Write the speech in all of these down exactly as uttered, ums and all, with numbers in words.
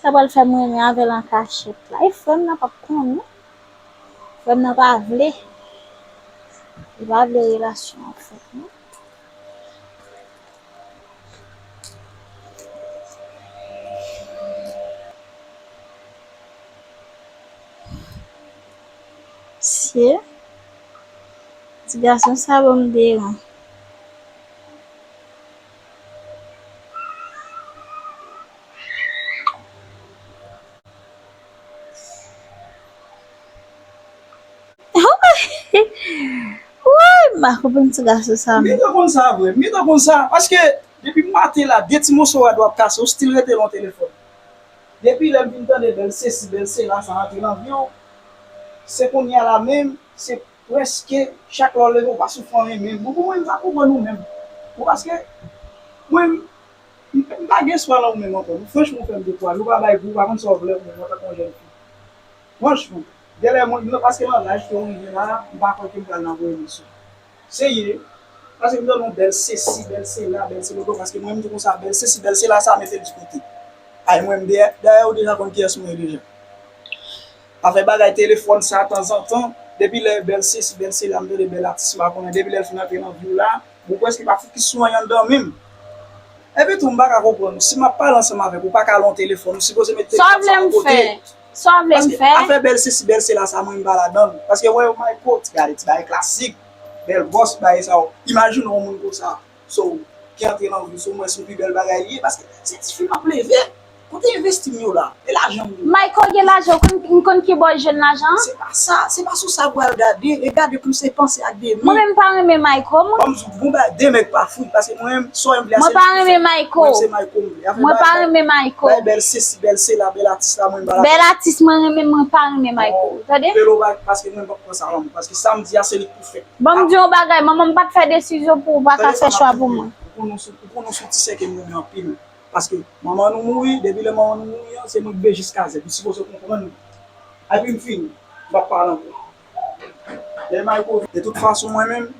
Sa pral fè m renmen avè l an kachèt la. E frè m nan p ap konnen. Frè m nan pa vle. Li pa vle relasyon an fèt non. Sye, ti gason sa ban m deran. Woy, m pa konprann ti gason sa. M gentan konn sa vre, m gentan konn sa. Paske depi maten la, de ti moso rad w ap kase, w still rete nan telefòn. Depi lè m vin tande bèl sesi, bèl sela sa antre nan vi w, se kounye a la menm, se prèske chak lè w leve, w pa soufri anyen menm. Bon, pou mwen, m pa konprann ou menm. Bon, paske mwen, m, m pa gen espwa nan ou menm ankò. Franchman, ou fè m dekouraje. Ou pa bay gou, ou pa konn sa w vle ou menm, antanke yon jèn fi. Franchman, genlè mwen, non, paske nan laj ke w rive la, m pa kwè ke m pral nan vrè relasyon. Serye, paske m tande yon bèl sesi, bèl sela, bèl selolo, paske mwen, m di konsa, bèl sesi, bèl sela, sa mete l di kote. Ay, mwen, m dèyè, dayè, ou deja konn kiyès mwen ye deja. Afè bagay telefòn sa, tanzantan, depi lè bèl sesi, bèl sela, m tande bèl atis, m pa konnen, depi lè l fin antre nan vi w la, bon, prèske pa fokis sou anyen anndan menm. Epi tou, m pa ka konprann ou. Si m ap pale ansanm avèk ou, ou pa ka al nan telefòn, ou sipoze met telefòn sa yon kote. Sa w vle m fè? Sa w vle m fè? Paske afè bèl sesi, bèl sela, sa mwen m pa ladan l. Paske wè yo Mayko, ti gade ti bagay klasik, bèl bòs, bagay sa yo. Imajine yon moun konsa. So, ki antre nan vi w, so mwen se yon pi bèl bagay li ye, paske se ti fi m ap leve. Kote envesti m yo la? E lajan m yo? Mayko gen lajan, ou konn, ou konn kibò l jwenn lajan an? Se pa sa, se pa sou sa m pral gade. E gade pou m se panse ak demen. Mwen menm m pa renmen Mayko, mwen. Ban m di w, bon, ba, demen k pa fri, paske mwen menm, sa w vle a se li pou fè. Mwen pa renmen Mayko. Mwen se Mayko m vle. Mwen pa renmen Mayko. Bay bèl sesi, bèl sela, bèl atis la, mwen m pa la. Bèl atis mwen renmen, mwen pa renmen Mayko. Tande? Pelo ba, paske mwen pa pran sa nan mwen, paske sa m di a se li k pou fèt. Ban m di yon bagay, manman m pa t fè desizyon pou ou, pa ka fè chwa pou mwen. Ou konnen se, ou konnen se yon ti sè ke m renmen anpil. Paske manman nou mouri, depi lè manman nou mouri an, se mwen k vle jiska zèb. Ou sipoze konprann. Epi m fini, m p ap pale ankò. Lè Mayko vin, de tout fason mwen menm,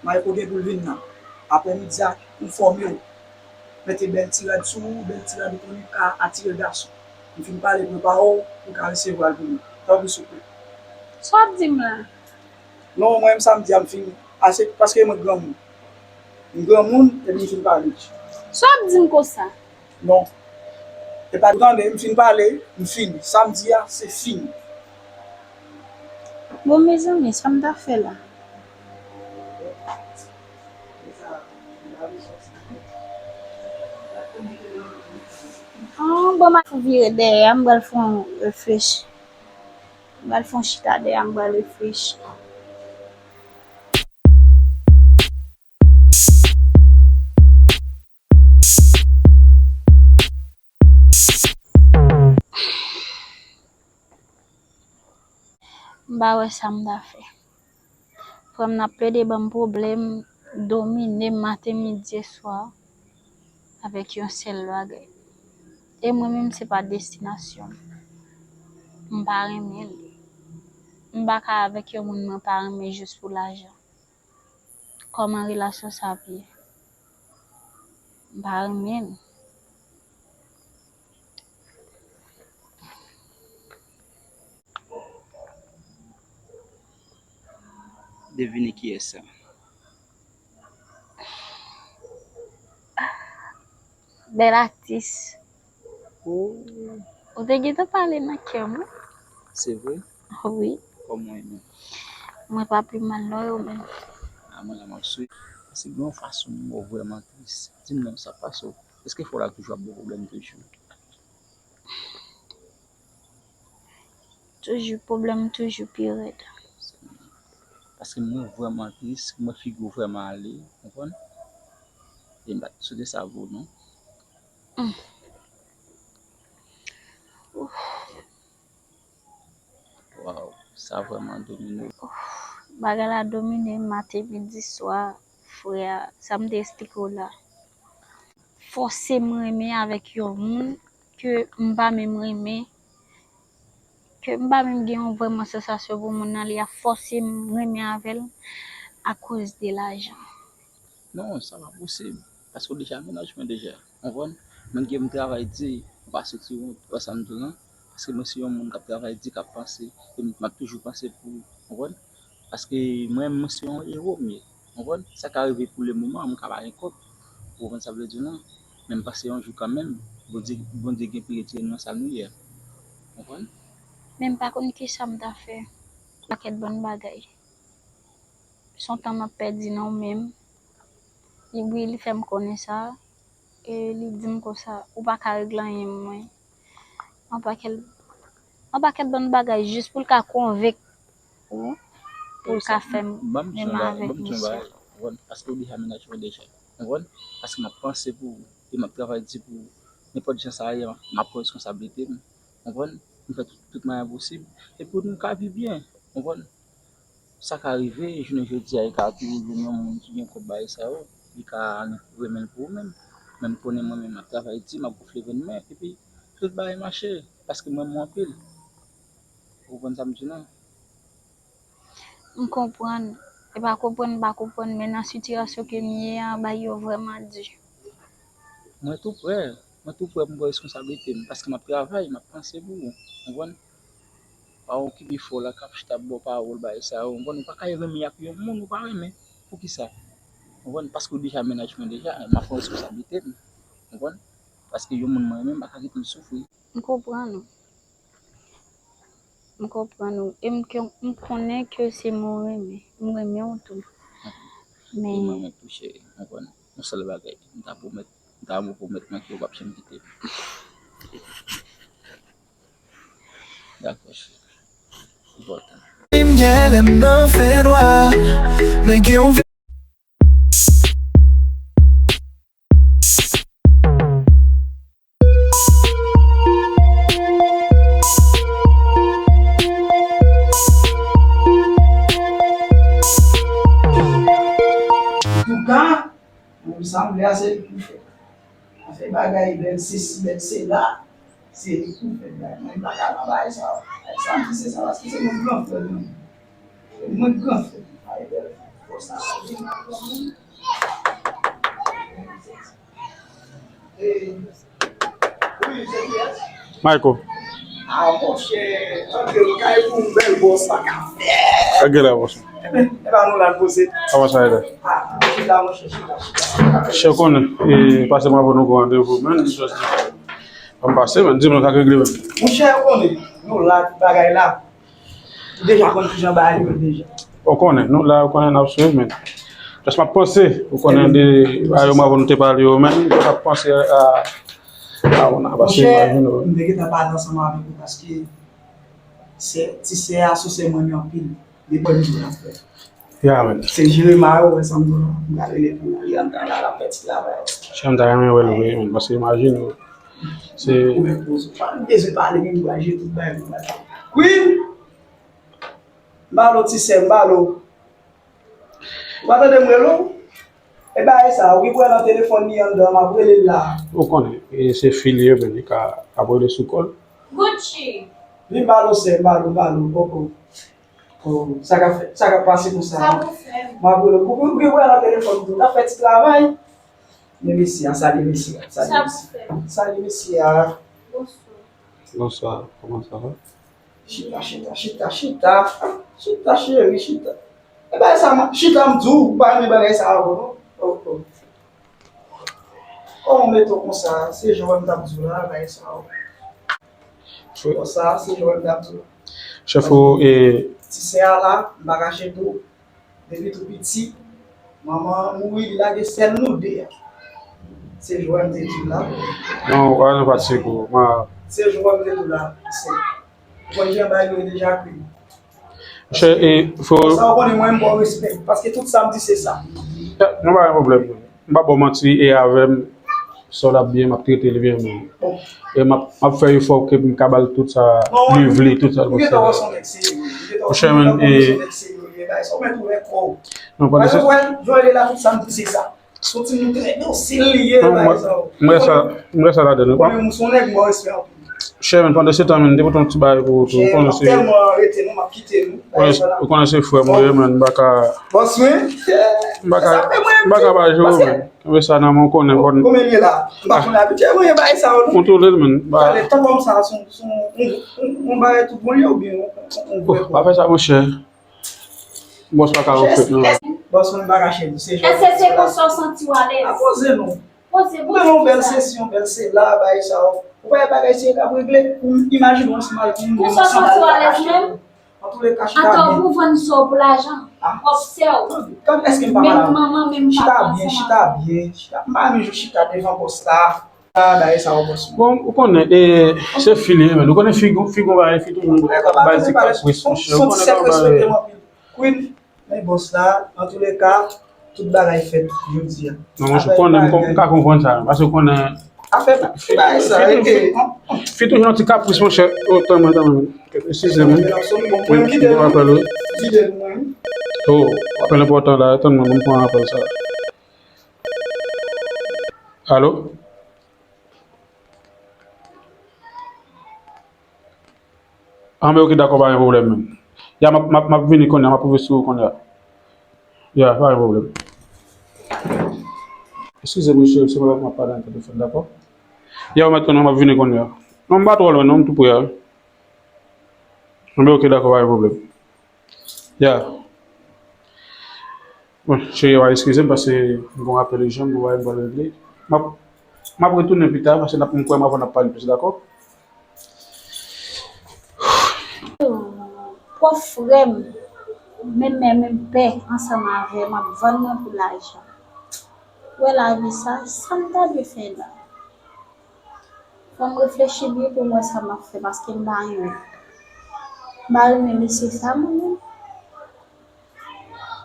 Mayko gen pou l vin nan. Aprè midi a, ou fòme w. Mete bèl ti rad sou ou, bèl ti rad ou konnen ka atire gason. M fin pale pou pawòl, ou ka resevwa l pou mwen. Tanpri souple. Sa w ap di m la? Non, mwen menm sa m di a m fini. Ase, paske mwen granmoun. M granmoun, epi m fin pale. Sa w ap di m konsa? Non. E pa tande, m fin pale, m fini. Sa m di a, se fini. Bon, mezanmi, sa m ta fè la? An, bon, m ap vire dèyè, m pral fè yon reflechi. M pral fè yon chita dèyè, m pral reflechi. M pa wè sa m ta fè. Frè m nan ap plede ban m pwoblèm, domine m maten, midi e swa avèk yon sèl bagay. E mwen menm, se pa destinasyon m. M pa renmen l. M pa ka avèk yon moun mwen pa renmen jis pou lajan. Kòman relasyon sa ap ye? M pa renmen l. Devine kiyès sa? Bèl atis. Oh. Ou te gentan pale nan kè m, wi. Se vre? Wi. Kòman w ye menm? Mwen pa pi mal non, e ou menm? A, mwen la m ap swiv. Paske gen yon fason m wè w vrèman tris. Di m non, sa k pase w? Èske frè w la toujou ap ba w pwoblèm toujou? Toujou pwoblèm, toujou pi rèd. Paske m wè w vrèman tris, m wè figi w vrèman ale, w konprann? E m pa t swete sa pou w non. Hmm. Ouf. Waw, sa vrèman domine w. Ouf, bagay la domine m maten, midi, swa, frè a. Sa m te eksplike w la. Fòse m renmen avèk yon moun ke m pa menm renmen, ke m pa menm gen yon vrèman sansasyon pou moun nan, li ap fòse m renmen avè l akoz de lajan. Non, sa pa posib. Paske w deja mennaj mwen deja. Konprann? Menm ke m travay di, Ou pa soti wont, ou wè sa m di w lan? Paske mwen se yon moun k ap travay di, k ap panse, e m ap toujou panse pou ou, konprann? Paske mwen, mwen se yon ewo m ye, konprann? Sa ka rive pou le moman, mwen ka pa gen kòb, ou konprann sa m vle di w lan? Men m panse yon jou kanmenm, Bondye, Bondye gen pou retire n nan sa nou ye a, konprann? Men m pa konn kisa m ta fè. Pakèt bann bagay. Se yon tan m ap pèdi nan w menm. Li, wi, li fè m konnen sa. E li di m konsa, ou pa ka regle anyen mwen. Yon pakèt, yon pakèt bann bagay jis pou l ka konvenk ou, pou l ka fè m renmen avèk misye. Bon, paske ou deja menaj mwen deja. Konprann? Paske m ap panse pou ou, e m ap travay di pou ou. Nenpòt jan sa ye, m ap pran responsablite m. Konprann? M fè tout, tout mannyè posib. E pou nou ka viv byen. Konprann? Sa ka rive, jounen jodi a, e ka toujou jwenn yon moun ki gen kòb bagay sa yo, li ka renmen l pou ou menm. Men m konnen mwen menm, m ap travay di, m ap gonfle venn mwen, epi tout bagay mache, paske m renmen w anpil. Ou konprann sa m di w lan? M konprann. E pa konprann, m pa konprann, men nan sitiyasyon ke m ye a, bagay yo vrèman di. Mwen tou prè, mwen tou prè pou m pran responsablite m, paske m ap travay, m ap panse pou ou, konprann? Pa okipe fò la k ap chita ap ba w pawòl bagay sa yo, konprann? Ou pa ka renmen ak yon moun ou pa renmen. Poukisa? Konprann? Paske ou deja menaj mwen deja, m ap pran responsablite m, konprann? Paske yon moun mwen renmen, m pa ka kite l soufri. M konprann ou. M konprann ou. E m, ke, m konnen ke se mwen w renmen. M renmen w tou. Men mwen menm tou, cheri, konprann. Yon sèl bagay, m ta pwomèt, m ta pwomèt mwen ke w p ap janm kite m. Dakò, cheri. Enpòtan. Limyè lè m nan fènwa, men gen yon Antouka, mwen, sa m vle a, se li k pou fè. Afè bagay bèl sesi, bèl sela, se li k pou fè bagay. Mwen, m pa ka nan bagay sa yo. Bagay sa, m di se sa, paske se moun gran frè m. Se moun gran frè m. Bagay bèl. Fò sa, Michael. Ah, monchè, antre nou kay pou yon bèl bòs pa ka fè. Antre la, monchè. E pa nou la n poze. Kòman sa ye la? Ah, chita, monchè, chita, chita. Chè konnen, e, pase m avè nou gon randevou, men, just di. An pase, men, di m sa k regle, men. Monchè, ou konnen, nou la, tout bagay la. Ou deja konn kijan bagay yo ye deja. Ou konnen, nou la, ou konnen n ap swiv, men. Just m ap panse, ou konnen de bagay yo m avè nou te pale yo, men, m ap panse a, a, ou nan, paske imajine w. M te gentan pale ansanm avèk ou, paske se, ti sè a, se sè mwen renmen anpil. Li bon jou la, frè. Ya, men. Se Jerema yo, wè sa m di w la. M pral rele pou li anndan la, l ap fè ti travay. Chè m ta renmen wè l vre, men, paske imajine w. Se ou menm poze. Pa bezwen pale, men m pral jere tout bagay pou mwen. Queen! M ba l ti sè, m ba l. Ou pa tande m rele w? E bagay sa, ou gen pou wè nan telefòn li anndan, m ap rele l la. Ou konnen, e se fi li ye, men li ka ap rele sou kò l. Gucci. Vin ba l sè, ba l, ba l, poko. Oh, sa k ap fèt, sa k ap pase konsa? Sa pou fè m. M ap rele w. Ou gen pou wè nan telefòn tou, l ap fè ti travay. Men mesye a, salye mesye a, salye mesye a. Sa pou fè m. Salye mesye a. Bonswa. Bonswa, kòman sa va? Chita, chita, chita, chita. Chita, cheri, chita. E bagay sa, chita m di w, ou pa renmen bagay sa ankò, non? Oh, oh. Kòman w mete w konsa? Se jan w wè m t ap di w la, bagay sa yo. Konsa, se jan w wè m t ap di w. Chèf ou, e, ti sè a la, m pa kache tou. Depi tou piti, manman an mouri, li lage sè l nou de a. Se jan w wè m te di w la. Non, ou pa nan pati kou, ma. Se jan w wè m te di w la, se. Ou konn jan bagay yo ye deja, Queen. Monchè, e, fò. Sa w konnen mwen, m ba w respè. Paske tout sa m di, se sa. Ya, nou pa gen pwoblèm. M pa ba w manti, e avè m, Sòl ap byen, m ap trete l byen, men. E m ap, m ap fè efò ke m ka ba l tout sa li vle, tout sa l posede. Monchè, men, e. Non, pa nesesè. Non, mwen, mwen sa, mwen sa ladan, non. Chè, men, pandan se tan, men, te pote yon ti bagay pou ou tou. Ou konnen se, tèlman rete nou, m ap kite nou. Ou konnen se frè mwen ye, men, m pa ka, bòs mwen, m pa ka, m pa ka pa jere w, men. Kenbe sa nan men w, konnen, bon. Kòman l ye la? M pa konn abitye mwen, bagay sa yo, non. Kontwole l, men. Talè, tan kòm sa, se yon, se yon, yon, yon bagay tout bon li ye oubyen yon, yon, yon vrè kò? Pa fè sa, monchè. Bòs pa ka ofèt, non. Bòs mwen pa ka chèvi, se jòdi. Èske se konsa w santi w alèz? A poze non. Poze, poze. Mwen yon bèl sesi, yon bèl sela, bagay sa yo. Ou pa wè bagay serye k ap regle? Ou imajine w ansanm avèk yon moun, konsa w santi w alèz menm? Antouleka, chita byen. Atò, pou vann sa w pou lajan. W ap sè w. Èske m pa mal? Menm manman, menm papa ansanm avè w. Chita byen, chita byen, chita. M pa renmen jan w chita devan bòs la. Bon, ou konnen, e, se fi li ye, men. Ou konnen fi gon, fi gon bagay, fi toujou bay ti kapris, monchè. Ou konnen kòman bagay ye. Queen, men bòs la, antouleka, tout bagay fèt jodi a. Non, monchè, ou konnen, m ka konprann sa, paske ou konnen, afè bagay sa, fi, fi toujou nan ti kapris, monchè. O, tanmen, tanmen. Eskize m. Wi, m pran apèl, wi. O, apèl enpòtan la, tann mwen, m pran apèl sa. Alo? Anben, oke, dakò, pa gen pwoblèm, men. Ya, m ap, m ap, m ap vini kounye a, m ap rive sou ou kounye a. Ya, pa gen pwoblèm. Eskize m, mesye, se mwen m ap pale nan telefòn, dakò? Ya, ou mèt konnen m ap vini kounye a. Non, m pa twò lwen, non, m tou pre a. Anben, oke, dakò, pa gen pwoblèm. Ya. Bon, cheri, w a eskize m paske m gon apèl ijan, m gon bagay m pral regle. M ap, m ap retounen pita paske n ap, m kwè m ap, n ap pale plis, dakò? Pwòf frè m, menm mè, menm pè ansanm avè m ap vann mwen pou lajan. Ou wè lavi sa, sa m ta dwe fè la? Fò m reflechi byen pou m wè sa m ap fè, paske m pa renmen. M pa renmen mesye sa, mwen menm.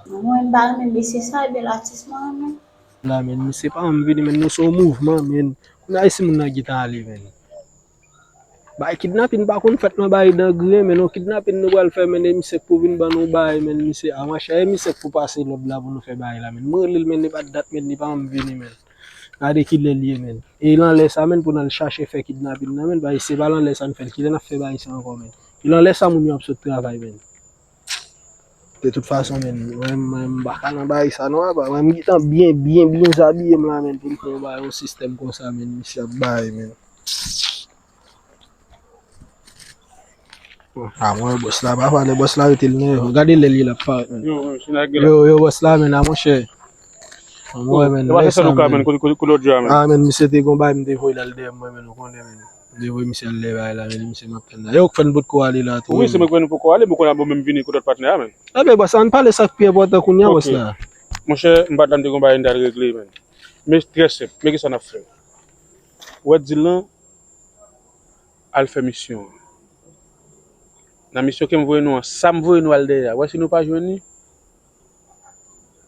Mwen menm, m pa renmen mesye sa, e bèl atis mwen renmen. La, men, misye pa janm vini, men, nou se yon mouvman, men. Kounye a, e si moun nan gentan ale, men. Bay kidnapin pa konn fèt nan bay dan griyen, men, yon kidnapin nou pral fè, men, e misye k pou vin ban nou bay, men, misye, a, monchè, e misye k pou pase lòd la pou nou fè bay la, men. Mwen rele l, men, li pa t dat, men, li pa janm vini, men. Gade kilè l ye, men. E l anlè sa, men, pou n al chache fè kidnapin nan, men, bay, se pa l anlè sa n fè l, kilè n ap fè bay sa ankò, men. E l anlè sa moun yo ap sot travay, men. De tout fason, men, mwen, mwen, m pa ka nan bay sa, non, apa, mwen, m gentan byen, byen, byen zabiye m la, men, pou m pran yon bay, yon sistèm konsa, men, misye ap bay, men. A, mwen, bòs la, pa pale, bòs la, rete l nève. Gade lè l ye l ap parèt, men. Yo, yo, bòs la, men, a, monchè. Mwen, men, lè sa, men. A, men, misye te gon bay, m te voye l al dèyè mwen, men, ou konnen, men. M te voye misye al dèyè bay la, men, misye m ap tann la. E ou k fè n potko ale la tou, wi, men. Se mwen k fè nou poko ale, men kounye a bon, men m vini kote w t patnè a, men. Enben, bòs la, ann pale sa k pi enpòtan kounye a, bòs la. Monchè, m pa t la, m te gon bay m t al regle, men. Men trè senp, men kisa n ap fè? Ou wè dil lan, al fè misyon an. Nan misyon ke m voye nou an, sa m voye nou al dèyè a, ou wè si nou pa jwenn li,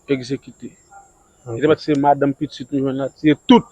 egzekite. Li te mèt se madanm, pitit nou jwenn la, tiye tout.